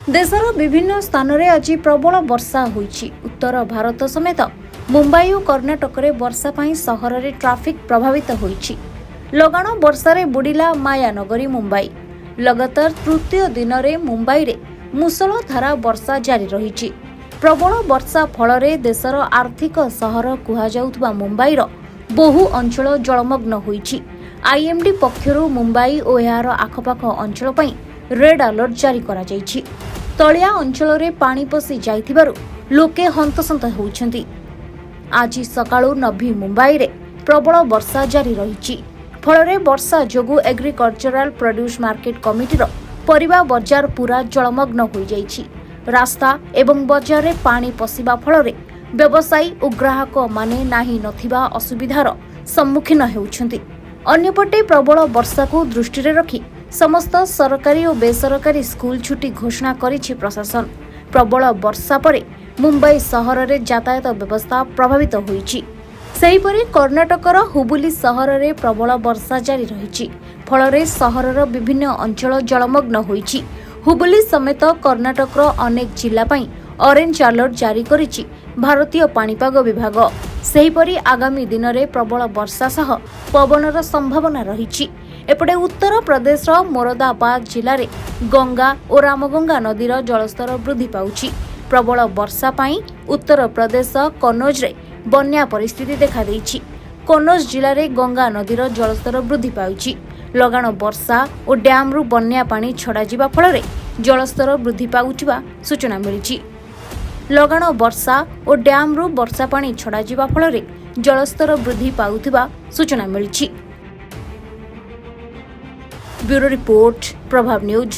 ଦେଶର ବିଭିନ୍ନ ସ୍ଥାନରେ ଆଜି ପ୍ରବଳ ବର୍ଷା ହୋଇଛି। ଉତ୍ତର ଭାରତ ସମେତ ମୁମ୍ବାଇ ଓ କର୍ଣ୍ଣାଟକରେ ବର୍ଷା ପାଇଁ ସହରରେ ଟ୍ରାଫିକ୍ ପ୍ରଭାବିତ ହୋଇଛି। ଲଗାଣ ବର୍ଷାରେ ବୁଡ଼ିଲା ମାୟାନଗରୀ ମୁମ୍ବାଇ। ଲଗାତାର ତୃତୀୟ ଦିନରେ ମୁମ୍ବାଇରେ ମୁଷଳଧାରା ବର୍ଷା ଜାରି ରହିଛି। ପ୍ରବଳ ବର୍ଷା ଫଳରେ ଦେଶର ଆର୍ଥିକ ସହର କୁହାଯାଉଥିବା ମୁମ୍ବାଇର ବହୁ ଅଞ୍ଚଳ ଜଳମଗ୍ନ ହୋଇଛି। ଆଇଏମ୍ଡି ପକ୍ଷରୁ ମୁମ୍ବାଇ ଓ ଏହାର ଆଖପାଖ ଅଞ୍ଚଳ ପାଇଁ ରେଡ୍ ଆଲର୍ଟ ଜାରି କରାଯାଇଛି। ତଳିଆ ଅଞ୍ଚଳରେ ପାଣି ପଶି ଯାଇଥିବାରୁ ଲୋକେ ହନ୍ତସନ୍ତ ହେଉଛନ୍ତି। ଆଜି ସକାଳୁ ନଭି ମୁମ୍ବାଇରେ ପ୍ରବଳ ବର୍ଷା ଜାରି ରହିଛି। ଫଳରେ ବର୍ଷା ଯୋଗୁଁ ଏଗ୍ରିକଲଚରାଲ ପ୍ରଡ୍ୟୁସ୍ ମାର୍କେଟ କମିଟିର ପରିବା ବଜାର ପୁରା ଜଳମଗ୍ନ ହୋଇଯାଇଛି। ରାସ୍ତା ଏବଂ ବଜାରରେ ପାଣି ପଶିବା ଫଳରେ ବ୍ୟବସାୟୀ ଓ ଗ୍ରାହକମାନେ ନାହିଁ ନଥିବା ଅସୁବିଧାର ସମ୍ମୁଖୀନ ହେଉଛନ୍ତି। ଅନ୍ୟପଟେ ପ୍ରବଳ ବର୍ଷାକୁ ଦୃଷ୍ଟିରେ ରଖି ସମସ୍ତ ସରକାରୀ ଓ ବେସରକାରୀ ସ୍କୁଲ ଛୁଟି ଘୋଷଣା କରିଛି ପ୍ରଶାସନ। ପ୍ରବଳ ବର୍ଷା ପରେ ମୁମ୍ବାଇ ସହରରେ ଯାତାୟାତ ବ୍ୟବସ୍ଥା ପ୍ରଭାବିତ ହୋଇଛି। ସେହିପରି କର୍ଣ୍ଣାଟକର ହୁବୁଲି ସହରରେ ପ୍ରବଳ ବର୍ଷା ଜାରି ରହିଛି। ଫଳରେ ସହରର ବିଭିନ୍ନ ଅଞ୍ଚଳ ଜଳମଗ୍ନ ହୋଇଛି। ହୁବୁଲି ସମେତ କର୍ଣ୍ଣାଟକର ଅନେକ ଜିଲ୍ଲା ପାଇଁ ଅରେଞ୍ଜ ଆଲର୍ଟ ଜାରି କରିଛି ଭାରତୀୟ ପାଣିପାଗ ବିଭାଗ। ସେହିପରି ଆଗାମୀ ଦିନରେ ପ୍ରବଳ ବର୍ଷା ସହ ପବନର ସମ୍ଭାବନା ରହିଛି। ଏପଟେ ଉତ୍ତର ପ୍ରଦେଶର ମୋରଦାବାଦ ଜିଲ୍ଲାରେ ଗଙ୍ଗା ଓ ରାମଗଙ୍ଗା ନଦୀର ଜଳସ୍ତର ବୃଦ୍ଧି ପାଉଛି। ପ୍ରବଳ ବର୍ଷା ପାଇଁ ଉତ୍ତରପ୍ରଦେଶ କନୌଜରେ ବନ୍ୟା ପରିସ୍ଥିତି ଦେଖାଦେଇଛି। କନୌଜ ଜିଲ୍ଲାରେ ଗଙ୍ଗା ନଦୀର ଜଳସ୍ତର ବୃଦ୍ଧି ପାଉଛି। ଲଗାଣ ବର୍ଷା ଓ ଡ୍ୟାମ୍ରୁ ବନ୍ୟା ପାଣି ଛଡ଼ାଯିବା ଫଳରେ ଜଳସ୍ତର ବୃଦ୍ଧି ପାଉଥିବା ସୂଚନା ମିଳିଛି। ଲଗାଣ ବର୍ଷା ଓ ଡ୍ୟାମ୍ରୁ ବର୍ଷା ପାଣି ଛଡ଼ାଯିବା ଫଳରେ ଜଳସ୍ତର ବୃଦ୍ଧି ପାଉଥିବା ସୂଚନା ମିଳିଛି। ବ୍ୟୁରୋ ରିପୋର୍ଟ, ପ୍ରଭାବ ନ୍ୟୁଜ୍।